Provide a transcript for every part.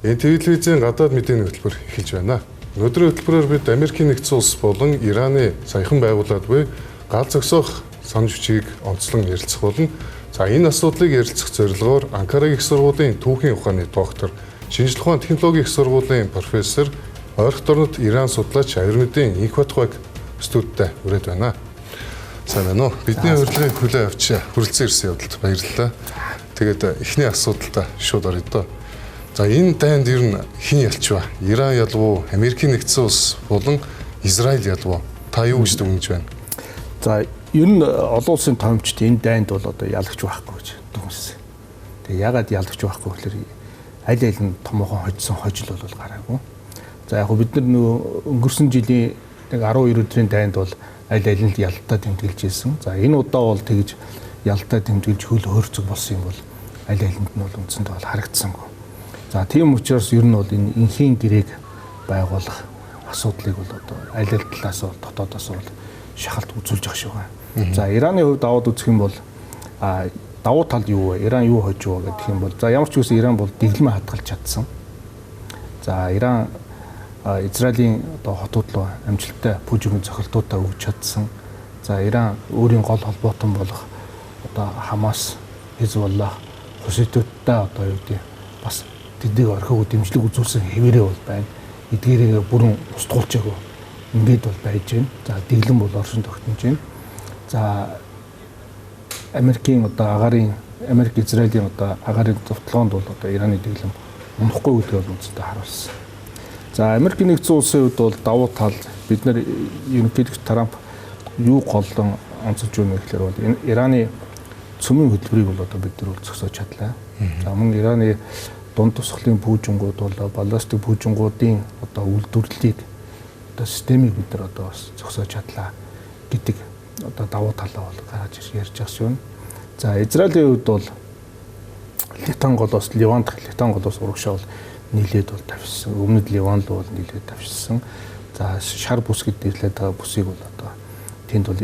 НТВ телевизийн гадаад мэдээний хөтөлбөр эхэлж байна. Өнөөдрийн хөтөлбөрөөр бид Америкийн нэгдсэн улс болон Ираны саяхан байгуулад буй гал зогсоох санал хүчийг онцлон ярилцах болно. За энэ асуудлыг ярилцах зорилгоор Анкарагийн их сургуулийн түүхийн ухааны доктор, шинжлэх ухааны технологийн их сургуулийн профессор, ойрхот орнод Иран судлаач Аюурмедийн Инх Батхуйг студидтэй ураад байна. Сайн байна уу? Бидний урилгыг хүлээн авч хүрэлцэн ирсэн явдалд баярлалаа. Тэгээд эхний асуудалтай шууд оръё доо. За энэ дайнд ер нь хэн ялчваа? Иран ялв уу? Америкийн нэгдсэн улс болон Израиль ялв уу? Та юу гэж дүгнэж байна? За ер нь олон улсын томчд энэ дайнд бол одоо ялагч байхгүй гэж дүгнэсэн. Тэгээ ягаад ялагч байхгүй гэхээр аль аль нь томоохон хожсон хожил бол гараагүй. За яг бид нар нөгөө өнгөрсөн жилийн нэг 12 өдрийн дайнд бол аль аль нь ялтаа тэмдэглэж ирсэн. За энэ удаа бол тэгж ялтаа тэмдэглэж хөл хөөрцөг болсон юм бол аль алинд нь бол үндсэндээ бол харагдсангүй. За тийм учраас ер нь бол энэ энхийн гэрээг байгуулах асуудлыг бол одоо аль аль талаас бол дотоодоос бол шахалт үзүүлж байгаа шиг байна. За Ираны хувьд аваад үзэх юм бол давуу тал юу вэ? Иран юу хожив вэ гэх юм бол за ямар ч үсэн Иран бол дэглэмээ хадгалж чадсан. За Иран Израилийн одоо хотууд руу амжилттай пүжигэн цохилтуудаа өгч чадсан. За Иран өөрийн гол холбоотон болох одоо Хамас, Хизбуллах, Хуситуудтай одоо юу гэдэг бас тэднийг орхиог дэмжлэг үзүүлсэн хэвээрээ бол байна. Эдгээрээ бүрэн устгуулчаагүй. Ингээд бол байж байна. За дэглэм бол оршин тогтнож байна. За Америкийн одоо агаарын Америк Израилийн одоо агаарын зовтлоонд бол одоо Ираны дэглэм унахгүй гэдгийг бол үндсэндээ харуулсан. За Америкийн нэгдсэн улсын хувьд бол давуу тал бид нар ерөнхийлөгч Трамп юу голлон онцолж байна гэхээр бол Ираны цөмийн хөтөлбөрийг бол одоо бид нар бол зогсоож чадлаа. За мөн Ираны дунд тусгалын пүүжингууд бол баллистик пүүжингуудын одоо үйлдвэрлэлийг одоо системийг бид нар одоо бас зогсоож чадлаа гэдэг одоо давуу талаа бол гаргаж ярьж байгаа юм. За Израилийн хувьд бол Литан голоос Ливан дахь Литан голоос урагшаа бол нийлээд бол тавьсан. Өмнөд Ливан руу бол нийлээд тавьсан. За шар бүс гэд нэрлээд байгаа бүсийг бол одоо тэнд бол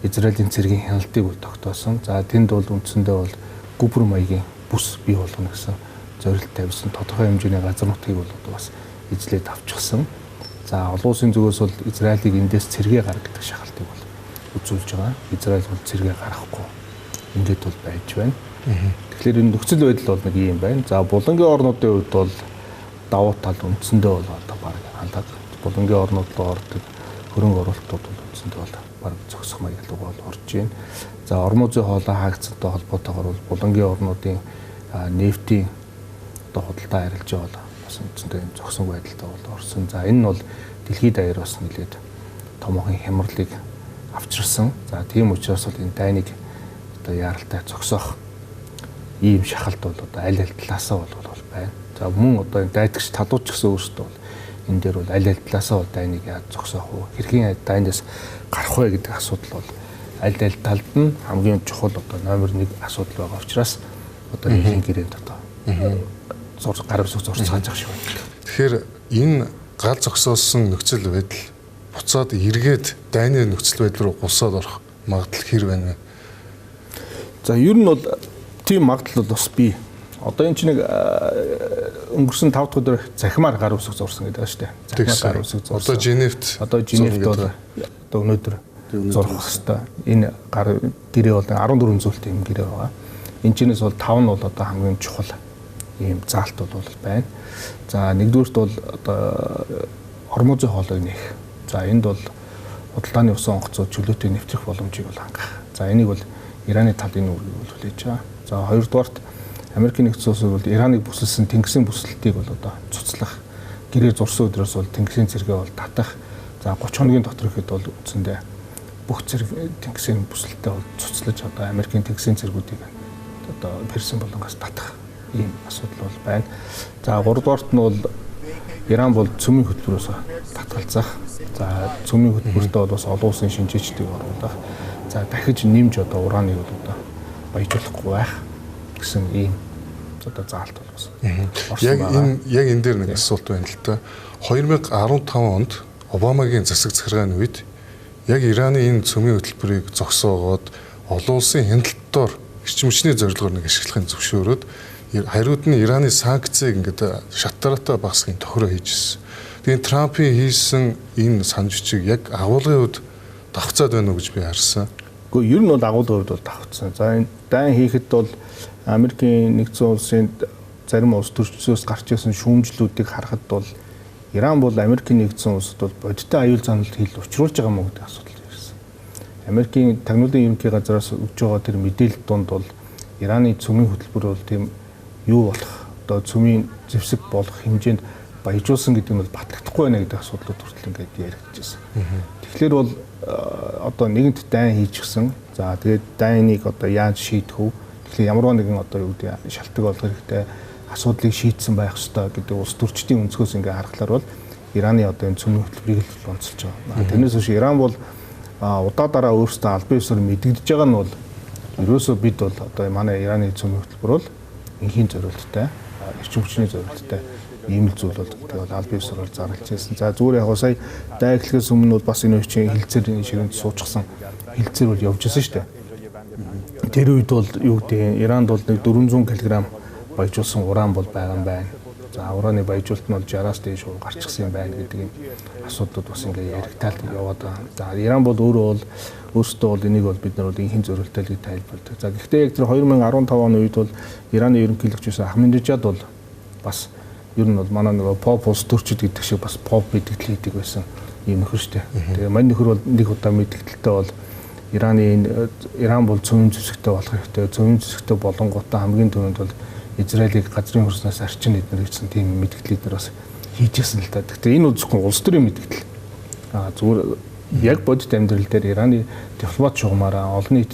Израилийн цэргийн хяналтыг бол тогтоосон. За тэнд бол үндсэндээ бол гүбэр маягийн бүс бий болгоно гэсэн зорилт тавьсан. Тодорхой хэмжээний газар нутгийг бол одоо бас эзлээд авчихсан. За олон улсын зүгээс бол Израилийг эндээс цэргээ гар гэдэг шахалтыг бол үзүүлж байгаа. Израиль бол цэргээ гаргахгүй ингээд бол байж байна. Тэгэхээр энэ нөхцөл байдал бол нэг юм байна. За булангийн орнуудын хувьд бол давуу тал үндсэндээ бол одоо баг алга. Булангийн орнууд руу ордог хөрөнгө оруулалтууд бол үндсэндээ бол баг зогсох маяг руу бол орж байна. За Ормузын хоолой хаагдсантай холбоотойгоор бол булангийн орнуудын нефтийн одоо худалдаа арилжаа бол бас үндсэндээ зогсонгүй байдалтай бол орсон. За энэ нь бол дэлхийд даяар бас нэлээд томоохон хямралыг авчирсан. За тийм учраас бол энэ дайныг одоо яаралтай зогсоох ийм шахалт бол одоо аль аль талаасаа бол байна. За мөн одоо энэ дайдагч талууд ч гэсэн өөрсдөө бол энэ дээр бол аль аль талаасаа бол дайныг яаж зогсоох вэ? Хэрхэн дайнаас гарах вэ гэдэг асуудал бол аль аль талд нь хамгийн чухал одоо номер 1 асуудал байгаа учраас одоо энэхийн гэрээнд одоо гар үсэг зурцгааж байгаа шиг байна. Тэгэхээр энэ гал зогсоосон нөхцөл байдал буцаад эргээд дайны нөхцөл байдал руу гусаад орох магадлал хэр байна вэ? За ер нь бол тийм магадлал бол бас бий. Одоо энэ чинь нэг өнгөрсөн 5 дахь өдөр захимаар гар үсэг зурсан гэдэг байна шүү дээ. Захимаар гар үсэг зурсан. Одоо Женевт бол одоо өнөөдөр зурх хэвээр. Энэ гар гэрээ бол 14 зүйлтэй юм гэрээ байгаа. Энэ чинээс бол 5 нь бол одоо хамгийн чухал ийм заалт бол байна. За нэгдүгüрт бол одоо Ормузын хоолойг нээх. За энд бол худалдааны усан онгоцууд чөлөөтэй нэвтрэх боломжийг бол хангах. За энийг бол Ираны талын үүргийг бол хүлээж байгаа. За хоёрдугаарт Америкийн нэгдсэн улс бол Ираныг бүсэлсэн тэнгисийн бүсэлтийг бол одоо цуцлах. Гэрээ зурсан өдрөөс бол тэнгисийн цэргээ бол татах. За 30 хоногийн дотор ихэд бол үндсэндээ бүх цэрэг тэнгисийн бүсэлтээ бол цуцлаж одоо Америкийн тэнгисийн цэргүүдийг одоо Персийн булангаас татах ийм асуудал бол байна. За гуравдугаарт нь бол Иран бол цөмийн хөтөлбөрөөс татгалзах. За цөмийн хөтөлбөртөө бол бас олон улсын шинжээчдийг оруулах. За дахиж нэмж одоо ураныг бол одоо баяжуулахгүй байх гэсэн ийм одоо заалт бол бас. Яг энэ дээр нэг асуулт байна л та. 2015 онд Обамагийн засаг захиргааны үед яг Ираны энэ цөмийн хөтөлбөрийг зогсоогоод олон улсын хяналтдоор эрчим хүчний зорилгоор нэг ашиглахын зөвшөөрөөд Хариуд нь Ираны санкцыг ингээд шат дараатай багасгахын тохироо хийж ирсэн. Тэгээд Трампын хийсэн энэ санал бичиг яг агуулгын хувьд давхцаад байна уу гэж би харсан. Гэхдээ ер нь бол агуулгын хувьд бол давхцсан. За энэ дайн хийхэд бол Америкийн нэгдсэн улсын зарим улс төрчдөөс гарч ирсэн шүүмжлүүдийг харахад бол Иран бол Америкийн нэгдсэн улсад бол бодиттой аюул заналт хил учруулж байгаа мó гэдэг асуудал ирсэн. Америкийн тагнуулын ерөнхий газраас өгж байгаа тэр мэдээлэл донд бол Ираны цөмийн хөтөлбөр бол тийм юу болох, одоо цөмийн зэвсэг болох хэмжээнд баяжуулсан гэдэг нь бол батлагдахгүй байна гэдэг асуудлууд хүртэл ингээд яригдчихсэн. Тэгэхээр бол одоо нэгэнт дайн хийчихсэн. За тэгээд дайныг одоо яаж шийдэх вэ? Тэгэхээр ямар нэгэн одоо юу гэдэг шалтгаан болох хэрэгтэй асуудлыг шийдсэн байх ёстой гэдэг улс төрчдийн өнцгөөс ингээ харахлаар бол Ираны одоо энэ цөмийн хөтөлбөрийг л онцолж байгаа. Тэрнээс хойш Иран бол удаа дараа өөрсдөө албан ёсоор мэдэгдэж байгаа нь бол ерөөсөө бид бол одоо манай Ираны цөмийн хөтөлбөр бол энхийн зориулттай, эрчим хүчний зориулттай ийм л зүйл бол гэдэг бол албан ёсоор зарлж байсан. За зүгээр яг сая дай эхлэхээс өмнө бол бас энэ үеийн хилцээр ширээнд суучсан хилцээр бол явж байсан шүү дээ. Тэр үед бол юу гэдэг Иранд бол нэг 400 кг баяжуулсан уран бол байгаа юм байна. За ураны баяжуулалт нь бол 60-аас дээш гарчихсан юм байна гэдэг юм асуудлууд бас ингээ яригтаал яваад байгаа. За Иран бол өөрөө бол өөрсдөө бол энийг бол бид нар бол энхийн зориулттай л гэж тайлбарладаг. За гэхдээ яг тэр 2015 оны үед бол Ираны ерөнхийлөгч байсан Ахмадинежад бол бас ер нь бол манай нөгөө поп улс төрчид гэдэг шиг бас поп мэдгдэл хийдэг байсан ийм нөхөр шүү дээ. Тэгээ мань нөхөр бол нэг удаа мэдгдэлтэй бол Ираны энэ Иран бол цөмийн зэвсэгтэй болох хэрэгтэй. Цөмийн зэвсэгтэй болонгуудаа хамгийн түрүүнд бол Израилийг газрын хөрснөөс арчин эднэр гэсэн тийм мэдгдэл эднэр бас хийжсэн л та. Гэхдээ энэ зөвхөн улс төрийн мэдгдэл. Аа зүгээр яг бодит амьдрал дээр Ираны дипломат шугамаараа олон нийт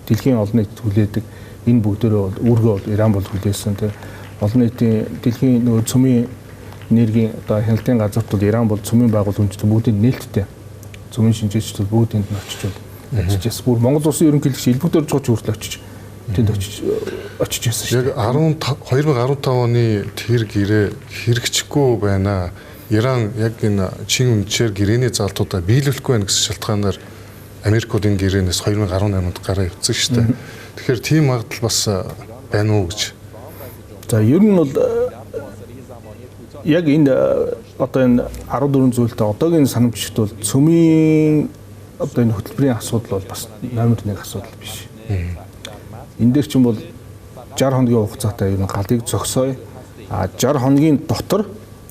дэлхийн олон нийт хүлээдэг энэ бүгдээрээ бол үүргээ бол Иран бол хүлээсэн. Тэр олон нийтийн дэлхийн нөгөө цөмийн энергийн одоо хяналтын газарт бол Иран бол цөмийн байгууламжид бүгдийг нээлттэй. Цөмийн шинжээчд бол бүгд энд нь очиж бол ажиллаж байсан. Бүр Монгол улсын ерөнхийлөгч элбэг дөржгооч хүртэл очиж тэнд очиж байсан шүү. Яг 2015 оны тэр гэрээ хэрэгжихгүй байна. Иран яг энэ чин үнчээр гэрээний залтуудаа биелүүлэхгүй байна гэсэн шалтгаанаар Америк бол энэ гэрээнээс 2018 онд гараа явцсан шүү дээ. Тэгэхээр тийм магадлал бас байна уу гэж. За ер нь бол яг энэ одоо энэ 14 зүйлтэй одоогийн санамжигт бол цөмийн одоо энэ хөтөлбөрийн асуудал бол бас номер 1 асуудал биш. Энэ дээр чинь бол 60 хоногийн хугацаатай ер нь галыг зогсооё. А 60 хоногийн дотор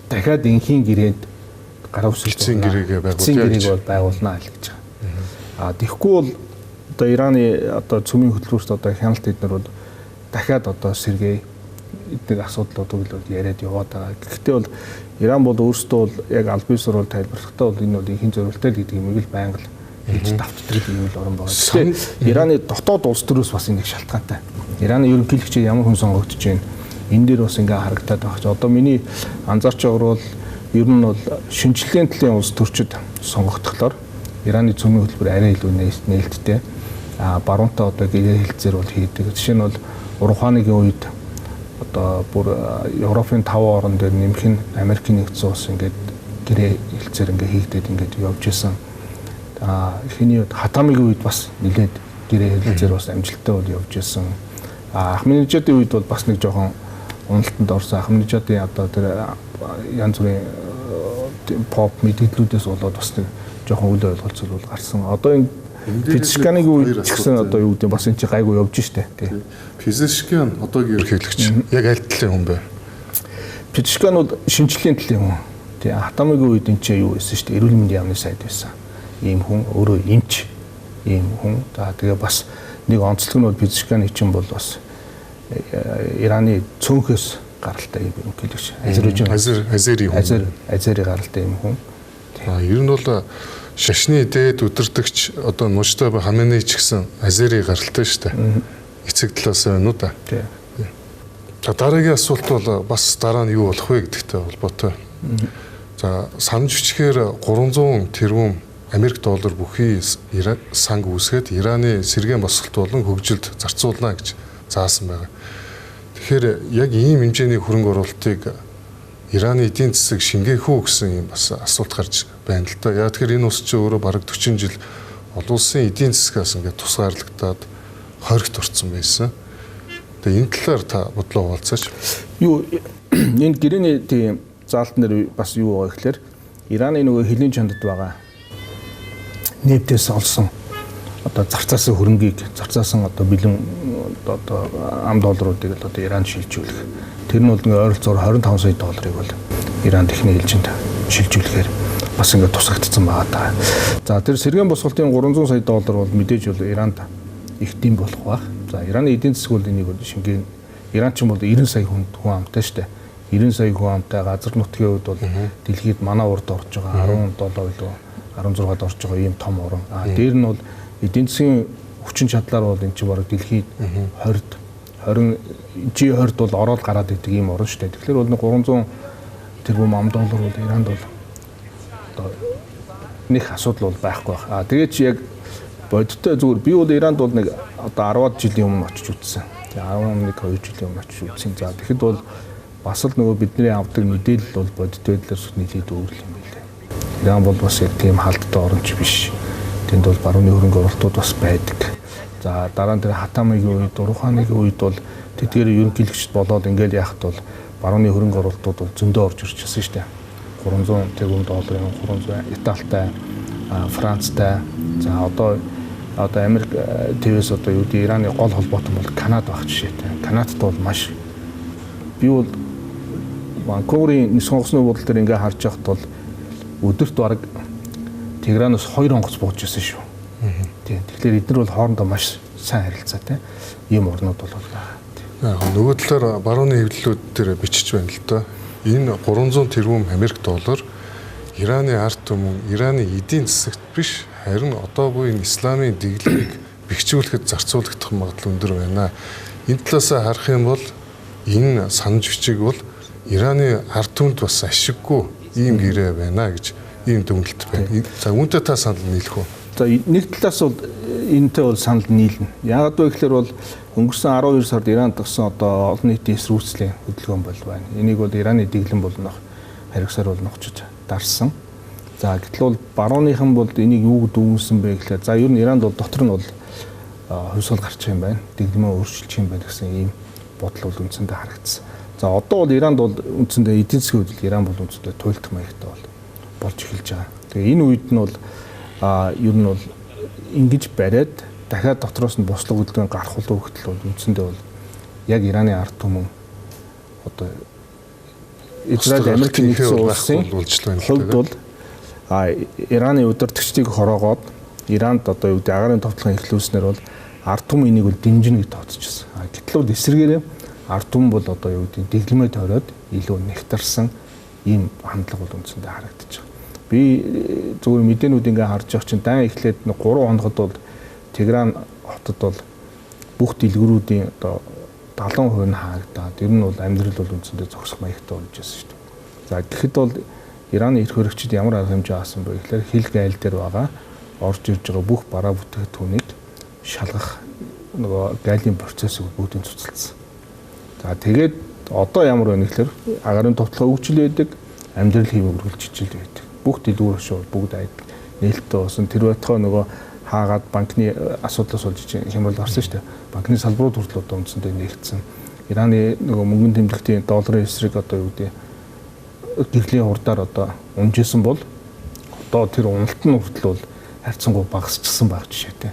дахиад энхийн гэрээнд гараа үсгэж эцсийн гэрээгээ байгуулна. Бол байгуулнаа л гэж байгаа. А тэгэхгүй бол одоо Ираны одоо цөмийн хөтөлбөрт одоо хяналт эднэр бол дахиад одоо сэргээ эдгээр асуудлуудыг л яриад яваад байгаа. Гэхдээ бол Иран бол өөрсдөө бол яг аль биесээр бол тайлбарлахдаа бол энэ бол энхийн зориулттай л гэдэг юмыг л байнга л хэлж давтдаг юм л орон байгаа. Гэхдээ Ираны дотоод улс төрөөс бас нэг шалтгаантай. Ираны ерөнхийлөгчийг ямар хүн сонгогдож байна? Энэ дээр бас ингээ харагдаад байгаа ч. Одоо миний анзаарч байгаагаар бол ер нь бол шинжилгээний төлөв улс төрчид сонгогдохлоор Ираны цөмийн хөтөлбөр арай илүү нээлттэй. А баруунтай одоо гэрээ хэлцээр бол хийдэг. Жишээ нь бол Уруханыгийн үед одоо бүр Европын 5 орн дээр нэмэх нь Америкийн нэгдсэн улс ингээд гэрээ хэлцээр ингээ хийгдээд ингээд явж исэн. А эхний үед Хатамигийн үед бас нэлээд гэрээ хэлцээр бас амжилттай бол явж исэн. А Ахмадинежадын үед бол бас нэг жоохон уналтанд орсон. Ахмадинежадын одоо тэр янз бүрийн поп мэдээллүүдээс болоод бас нэг жоохон үл ойлголцол бол гарсан. Одоо энэ Пезешкианы үед ч гэсэн одоо юу гэдэг бас энэ чи гайгүй явж штэ тий. Пезешкиан одоогийн ерөнхийлөгч яг аль талын хүн бэ? Пезешкиан бол шинжилгээний талын хүн. Тий. Хатамигийн үед энэ чи юу байсан штэ эрүүл мэндийн яамны сайд байсан. Ийм хүн өөрөө эмч ийм хүн. За тэгээ бас нэг онцлог нь бол Пезешкианы чинь бол бас Ираны цөөнхөөс гаралтай юм ерөнхийлөгч. Азербайджан Азери хүн. Азери гаралтай юм хүн. Аа ер нь бол шашны дээд удирдагч одоо Мужтаба Хаменей ч гэсэн Азери гаралтай шүү дээ. Эцэг талаас байна уу да. Тий. За дараагийн асуулт бол бас дараа нь юу болох вэ гэдэгтэй холбоотой. За санаж бичгээр 300 тэрбум Америк доллар бүхий санг үүсгээд Ираны сэргээн босголт болон хөгжилд зарцуулна гэж заасан байгаа. Тэгэхээр яг ийм хэмжээний хөрөнгө оруулалтыг Ираны эдийн засаг шингээх үү гэсэн юм бас асуулт гарч байна л да. Яг тэгэхээр энэ улс чинь өөрөө бараг 40 жил олон улсын эдийн засгаас ингээд тусгаарлагдаад хоригт орсон байсан. Тэгээ энэ талаар та бодлоо хуваалцаач. Юу энэ гэрээний тийм заалтан дээр бас юу байгаа гэхээр Ираны нөгөө хөлийн чандад байгаа нефтээс олсон одоо зарцаасан хөрөнгийг зарцаасан одоо бэлэн одоо ам долларуудыг л одоо Иранд шилжүүлэх. Тэр нь бол нэг ойролцоогоор 25 сая долларыг бол Иранд эхний ээлжинд шилжүүлэхээр бас ингээд тусгагдсан байгаа даа. За тэр сэргээн босголтын 300 сая доллар бол мэдээж бол Иранд их дэм болох байх. За Ираны эдийн засаг бол энийг бол шингэн Иран ч юм бол 90 сая хүн амтай штэ. 90 сая хүн амтай газар нутгийн хувьд бол дэлхийд манай урд орж байгаа 17 илүү 16-д орж байгаа ийм том орн. А дээр нь бол эдийн засгийн хүчин чадлаар бол энэ чинь бараг дэлхийд 20 20 G20-д бол ороод гараад идэг ийм орн штэ. Тэгэхээр бол 300 тэрбум ам доллар бол Иранд бол одоо нэг асуудал бол байхгүй байх. А тэгээд чи яг бодиттой зүгээр би бол Иранд бол нэг одоо 10-аад жилийн өмнө очиж үзсэн. Тэгээ 11 2 жилийн өмнө очиж үзсэн. За тэгэхэд бол бас л нөгөө бидний авдаг мэдээлэл бол бодит байдлаар нийлээд өөр юм билээ. Иран бол бас яг тийм халдтай оронч биш. Тэнд бол барууны хөрөнгө оруулалтууд бас байдаг. За дараа нь тэр Хатамигийн үед, Уруханыгийн үед бол тэдгээр ерөнхийлөгчд болоод ингээл яхад бол барууны хөрөнгө оруулалтууд бол зөндөө орж ирчихсэн шүү дээ. 300 тэрбум долларын 300 Италитай, Францтай. За одоо Америк твээс одоо юу гэдэг Ираны гол холбоотон бол Канада байх жишээтэй. Канадад бол маш би бол Ванкуверийн нисэх онгоцны буудлын дээр ингээ харж байхад бол өдөрт бараг Тегеранаас 2 онгоц бууж ирсэн шүү. Тийм. Тэгэхээр эдгээр бол хоорондоо маш сайн харилцаатай ийм орнууд бол байгаа. Яг нөгөө талаар барууны хэвлэлүүд дээр бичиж байна л да. Энэ 300 тэрбум Америк доллар Ираны ард түмэн, Ираны эдийн засагт биш, харин одоо буй энэ исламын дэглэмийг бэхжүүлэхэд зарцуулагдах магадлал өндөр байна. Энэ талаас харах юм бол энэ санаж бичиг бол Ираны ард түмэнд бас ашиггүй ийм гэрээ байна гэж ийм дүгнэлт байна. За үүнтэй та санал нийлэх үү? За нэг талаас бол энэтэй бол санал нийлнэ. Яагаад вэ гэхээр бол өнгөрсөн 12 сард Иранд гарсан одоо олон нийтийн эсрүүцлийн хөдөлгөөн бол байна. Энийг бол Ираны дэглэм бол нөх харигсаар бол нөхчөж дарсан. За гэтэл бол барууныхан бол энийг юу дүгнсэн бэ гэхээр за ер нь Иранд бол дотор нь бол хувьсгал гарчих юм байна. Дэглэмээ өөрчилчих юм байна гэсэн ийм бодол бол үндсэндээ харагдсан. За одоо бол Иранд бол үндсэндээ эдийн засгийн хувьд Иран бол үндсэндээ туйлдах маягтай бол болж эхэлж байгаа. Тэгээ энэ үед нь бол ер нь бол ингэж бариад дахиад дотроос нь бослого хөдөлгөөн гарах болов гэтэл бол үндсэндээ бол яг Ираны ард түмэн одоо Израиль Америкийн нэгдсэн улсын хувьд бол Ираны удирдагчдыг хороогоод Иранд одоо юу гэдэг агаарын товтлогын эхлүүлснээр бол ард түмэн энийг бол дэмжинэ гэж тооцчихсон. Гэтэл бол эсрэгээрээ ард түмэн бол одоо юу гэдэг дэглэмээ тойроод илүү нэгтарсан ийм хандлага бол үндсэндээ харагдаж байгаа. Би зүгээр мэдээнүүд ингээ харж байгаа чинь дан эхлээд 3 хоногод бол Тегеран хотод бол бүх дэлгүүрүүдийн одоо 70% нь хаагдаад ер нь бол амьдрал бол үндсэндээ зогсох маягтай болж байсан шүү дээ. За тэгэхэд бол Ираны эрх баригчид ямар арга хэмжээ авсан бэ гэхээр хил гайл дээр байгаа орж ирж байгаа бүх бараа бүтээгдэхүүнийг шалгах нөгөө гайлын процессыг бүгдийг цуцалсан. За тэгээд одоо ямар байна гэхээр агарын товтлогоо хөгжил байдаг, амьдрал хэв үргэлжил байдаг. Бүх дэлгүүр шууд бүгд нээлттэй болсон. Тэр байтугай нөгөө хаагаад банкны асуудлаас болж хямрал гарсан шүү дээ. Банкны салбарууд хүртэл одоо үндсэндээ нээгдсэн. Ираны нөгөө мөнгөн тэмдэгтийн долларын эсрэг одоо юу гэдэг гэрлийн хурдаар одоо унжсэн бол одоо тэр уналт нь хүртэл бол харьцангуй багасчихсан байх жишээтэй.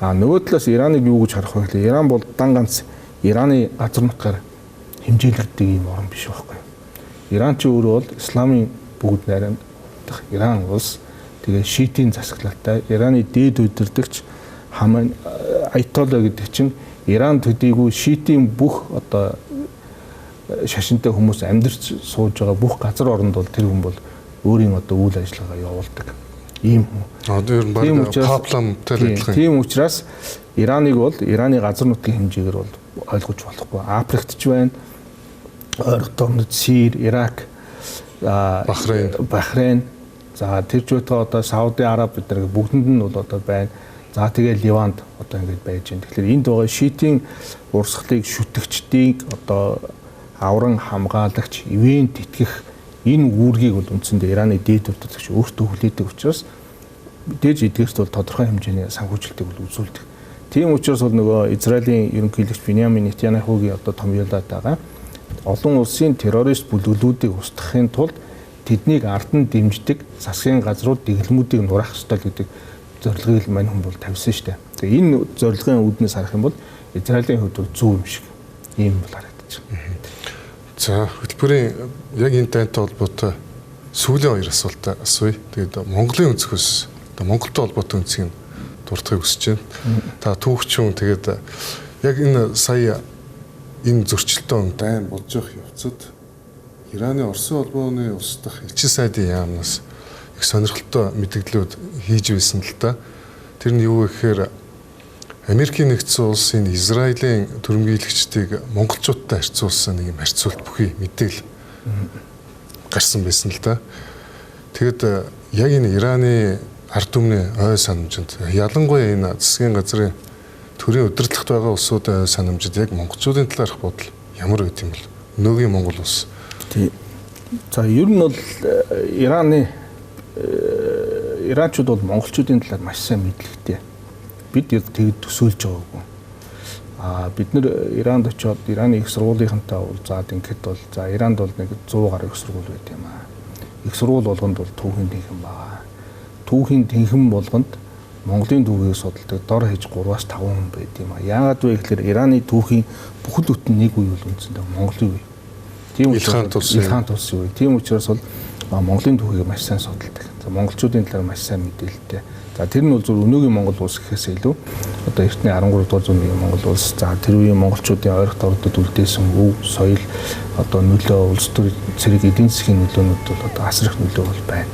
А нөгөө талаас Ираныг юу гэж харах вэ гэхээр Иран бол дан ганц Ираны газар нутгаар хэмжээлэгддэг ийм орн биш байхгүй. Иран ч өөрөө бол исламын бүгд найрамдах Иран улс, тэгээ шиитийн засаглалтай Ираны дээд удирдагч Хаман Айтолла гэдэг чинь Иран төдийгүй шиитийн бүх одоо шашинтай хүмүүс амьдарч сууж байгаа бүх газар оронд бол тэр хүн бол өөрийн одоо үйл ажиллагаа явуулдаг ийм хүн. Одоо ер нь баг папламтай адилхан. Тийм учраас Ираныг бол Ираны газар нутгийн хэмжээгээр бол ойлгож болохгүй. Африкт ч байна, ойролцоо орнууд Сир, Ирак, Бахрейн. За тэр ч байтугай одоо Сауди Араб бид бүгдэнд нь бол одоо байна. За тэгээ Ливанд одоо ингэж байж байна. Тэгэхээр энд байгаа шиитийн урсгалыг шүтгчдийг одоо авран хамгаалагч, ивээн тэтгэх энэ үүргийг бол үндсэндээ Ираны дээд удирдагч өөртөө хүлээдэг учраас мэдээж эдгээрт бол тодорхой хэмжээний санхүүжилтийг бол үзүүлдэг. Тийм учраас бол нөгөө Израилийн ерөнхийлөгч Беньямин Нетаньяхугийн одоо томьёолоод байгаа олон улсын террорист бүлэглүүдийг устгахын тулд тэднийг ард нь дэмждэг засгийн газрууд дэглэмүүдийг нураах ёстой гэдэг зорилгыг л мань хүн бол тавьсан шүү дээ. Тэгээ энэ зорилгын үүднээс харах юм бол Израилийн хувьд бол зөв юм шиг ийм бол харагдаж байна. За, хөтөлбөрийн яг энэ дайнтай холбоотой сүүлийн хоёр асуулт асууя. Тэгээд Монголын өнцгөөс одоо Монголтой холбоотой өнцгийг дурдахыг хүсэж байна. Та түүхчүүн тэгээд яг энэ сая энэ зөрчилдөөн дайн болж явах явцад Ираны Оросын холбооны улс дахь элчин сайдын яамнаас их сонирхолтой мэдээллүүд хийж байсан л да. Тэр нь юу вэ гэхээр Америкийн нэгдсэн улсын Израилийн төрөмгийлэгчдийг монголчуудтай харьцуулсан нэг юм харьцуулт бүхий мэдээлэл гарсан байсан л да. Тэгэд яг энэ Ираны ард түмний ой санамжинд ялангуяа энэ засгийн газрын төрийн удирдлагт байгаа улсуудын ой санамжид яг монголчуудын талаарх бодол ямар байд юм бол? Өнөөгийн Монгол улс. Тий. За, ер нь бол Ираны иранчууд бол монголчуудын талаар маш сайн мэдлэгтэй. Бид яг тэгэд төсөөлж байгаагүй. Бид нэр Иранд очиод Ираны их сургуулийнхантай уулзаад ингээд бол за Иранд бол нэг 100 гаруй их сургууль байт юм аа. Их сургууль болгонд бол түүхийн тэнхэн байгаа. Түүхийн тэнхэн болгонд Монголын түүхийг судалдаг дор хаяж 3-аас 5 хүн байд юм аа. Яагаад вэ гэхээр Ираны түүхийн бүхэл бүтэн нэг үе бол үндсэндээ Монголын үе. Тийм учраас Илхан улсын үе. Тийм учраас бол Монголын түүхийг маш сайн судалдаг. За, монголчуудын талаар маш сайн мэдээлэлтэй. За, тэр нь бол зөв өнөөгийн Монгол улс гэхээс илүү одоо эртний 13 дугаар зууны Монгол улс, за тэр үеийн монголчуудын ойрхот ордод үлдээсэн өв, соёл, одоо нөлөө, улс төр цэрэг эдийн засгийн нөлөөнүүд бол одоо асар их нөлөө бол байна.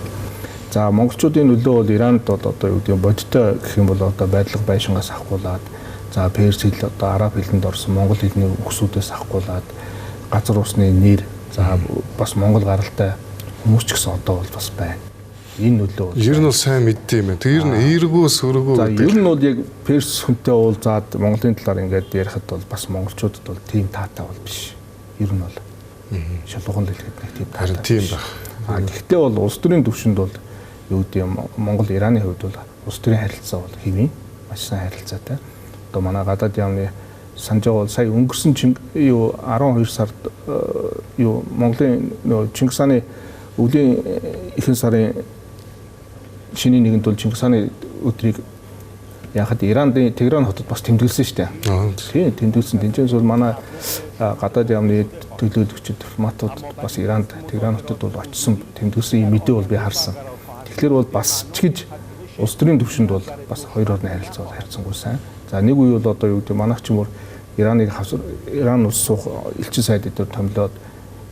За, монголчуудын нөлөө бол Иранд бол одоо юу гэдэг нь бодиттой гэх юм бол одоо байдлага байшингаас авахгуулаад, за перс хэл одоо араб хэлэнд орсон монгол хэлний үгсүүдээс авахгуулаад газар усны нэр, за бас монгол гаралтай хүмүүс ч гэсэн одоо бол бас байна. Энэ нөлөө бол ер нь бол сайн мэддэг юм байна. Тэр нь эергүү сөргүү. За, ер нь бол яг перс хүнтэй уулзаад Монголын талаар ингээд ярихад бол бас монголчуудад бол тийм таатай бол биш. Ер нь бол шалгуухан хэлэхэд нэг тийм таатай. Харин тийм байх. Гэхдээ бол улс төрийн төвшөнд бол юу гэдэг юм Монгол Ираны хувьд бол улс төрийн харилцаа бол хэвийн маш сайн харилцаатай. Одоо манай гадаад яамны санаж байгаа бол сая өнгөрсөн юу 12 сард юу Монголын нөө Чингис хааны өвлийн ихэнх сарын шинийн нэгэнд бол Чингис хааны өдрийг яхад Иранд Тегеран хотод бас тэмдэглэсэн шүү дээ. Тийм, тэмдэглэсэн. Тэнцэнс бол манай гадаад яамны төлөөлөгчд дипломатууд бас Иранд Тегеран хотод бол очисон тэмдэглэсэн юм мэдээ бол би харсан. Тэгэхээр бол бас ч гэж улс төрийн төвшөнд бол бас хоёр орны харилцаа бол харьцангуй сайн. За, нэг үе бол одоо юу гэдэг манайх ч юм уу Ираныг Иран улс суух элчин сайд дээр томилоод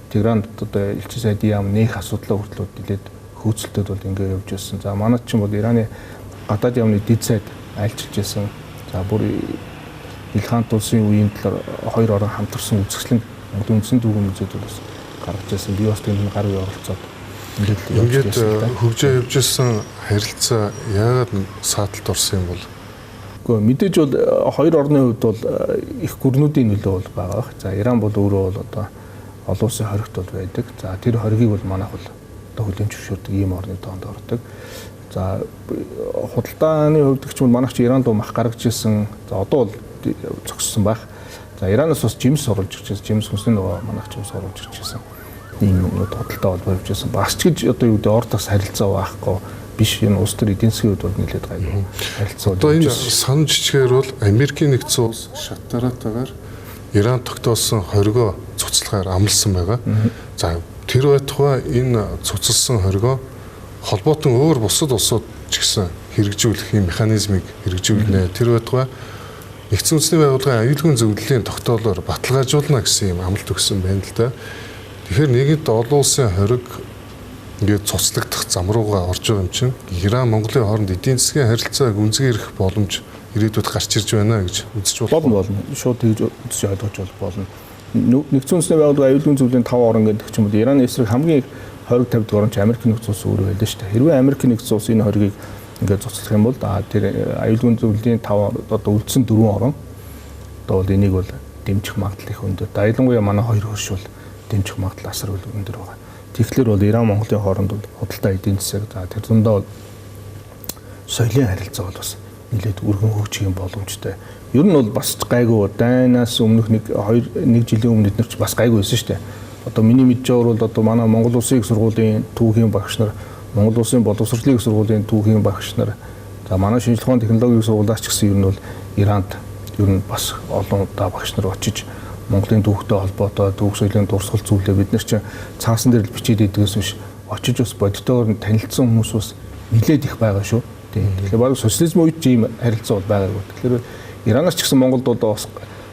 Тегеранд одоо элчин сайдын яам нээх асуудлаа хүртэл нэлээд хөөцөлтөд бол ингэ явж байсан. За, манай ч юм бол Ираны гадаад яамны дэд сайд айлчилж байсан. За, бүр Илхан улсын үеийн талаар хоёр орон хамтарсан үзэсгэлэн Монголын үндсэн түүхийн музейд бол бас гаргаж байсан. Би бас тэнд гар үе оролцоод ингээд хөгжөө явж исэн харилцаа яагаад сааталд орсон юм бол? Гэхдээ мэдээж бол хоёр орны хувьд бол их гүрнүүдийн нөлөө бол байгаа бах. За, Иран бол өөрөө бол одоо олон улсын хоригт бол байдаг. За, тэр хоригийг бол манайх бол одоо хүлээн зөвшөөрдөг ийм орны тоонд ордог. За, худалдааны хувьд гэх юм бол манайх чи Иран руу мах гаргаж ирсэн. За, одоо бол зогссон байх. За, Иранаас бас жимс оруулж ирж, жимс хүнсний нөгөө манайх жимс оруулж ирж байсан. Ийм юмнууд худалдаа бол явж байсан. Бас ч гэж одоо юу гэдэг ор тас харилцаа байхгүй биш, энэ улс төр эдийн засгийн хувьд бол нэлээд гайгүй харилцаа. Одоо энэ санаж жижигээр бол Америкийн нэгдсэн улс шат дараатайгаар Иран тогтоосон хоригоо цуцлахаар амласан байгаа. За, тэр байтугай энэ цуцалсан хоригоо холбоотон өөр бусад улсууд ч гэсэн хэрэгжүүлэх юм механизмыг хэрэгжүүлнэ. Тэр байтугай Нэгдсэн үндэсний байгууллагын аюулгүй зөвлөлийн тогтоолоор баталгаажуулна гэсэн юм амлалт өгсөн байна л да. Тэгэхээр нэгэнд олон улсын хориг ингээд цуцлагдах зам руугаа орж байгаа юм чинь Иран Монголын хооронд эдийн засгийн харилцаа гүнзгийрэх боломж ирээдүйд гарч ирж байна гэж үзэж болох болно. Шууд тэгж үзэж ойлгож болно. Нэгдсэн үндэсний байгууллага аюулгүй зөвлөлийн 5 орон гэдэг ч юм уу Ираны эсрэг хамгийн их хориг тавьдаг орон ч Америк нэгдсэн улс өөрөө байлаа шүү дээ. Хэрвээ Америк нэгдсэн улс энэ хоригийг ингээд цуцлах юм бол тэр аюулгүй зөвлөлийн 5 одоо үлдсэн 4 орон одоо бол энийг бол дэмжих магадлал их өндөр. Ялангуяа манай хоёр хөрш бол дэмжих магадлал асар өндөр байгаа. Тэгэхээр бол Иран Монголын хооронд бол худалдаа эдийн засаг, за тэр дундаа бол соёлын харилцаа бол бас нэлээд өргөн хөгжих юм боломжтой. Ер нь бол бас гайгүй дайнаас өмнөх нэг 2 1 жилийн өмнө эдгээр ч бас гайгүй байсан шүү дээ. Одоо миний мэдж байгаагаар бол одоо манай Монгол Улсын их сургуулийн түүхийн багш нар, Монгол Улсын боловсролын их сургуулийн түүхийн багш нар, за манай шинжлэх ухааны технологийн их сургуулиас ч гэсэн ер нь бол Иранд ер нь бас олон удаа багш нар очиж Монголын түүхтэй холбоотой түүх соёлын дурсгал зүйлээ бид нар чинь цаасан дээр л бичээд идэгээс биш очиж бас бодитоор нь танилцсан хүмүүс бас нэлээд их байгаа шүү. Тийм. Тэгэхээр баг социализм үед ч ийм харилцаа бол байгаагүй. Тэгэхээр Иранаас ч гэсэн Монголд бол бас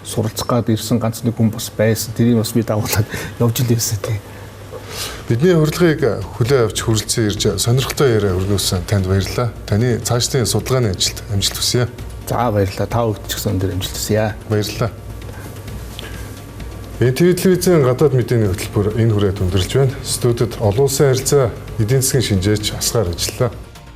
суралцах гад ирсэн ганц нэг хүн бас байсан. Тэрийг бас би дагуулад явж л байсан тийм. Бидний урилгыг хүлээн авч хүрэлцэн ирж сонирхолтой яриа өрнөсөн танд баярлалаа. Таны цаашдын судалгааны ажилд амжилт хүсье. За баярлалаа. Та бүгд ч гэсэн өндөр амжилт хүсье. Баярлалаа. НТВ телевизийн гадаад мэдээний хөтөлбөр энэ хүрээд өндөрлж байна. Студид олон улсын харилцаа эдийн засгийн шинжээч Асгаар ажиллаа.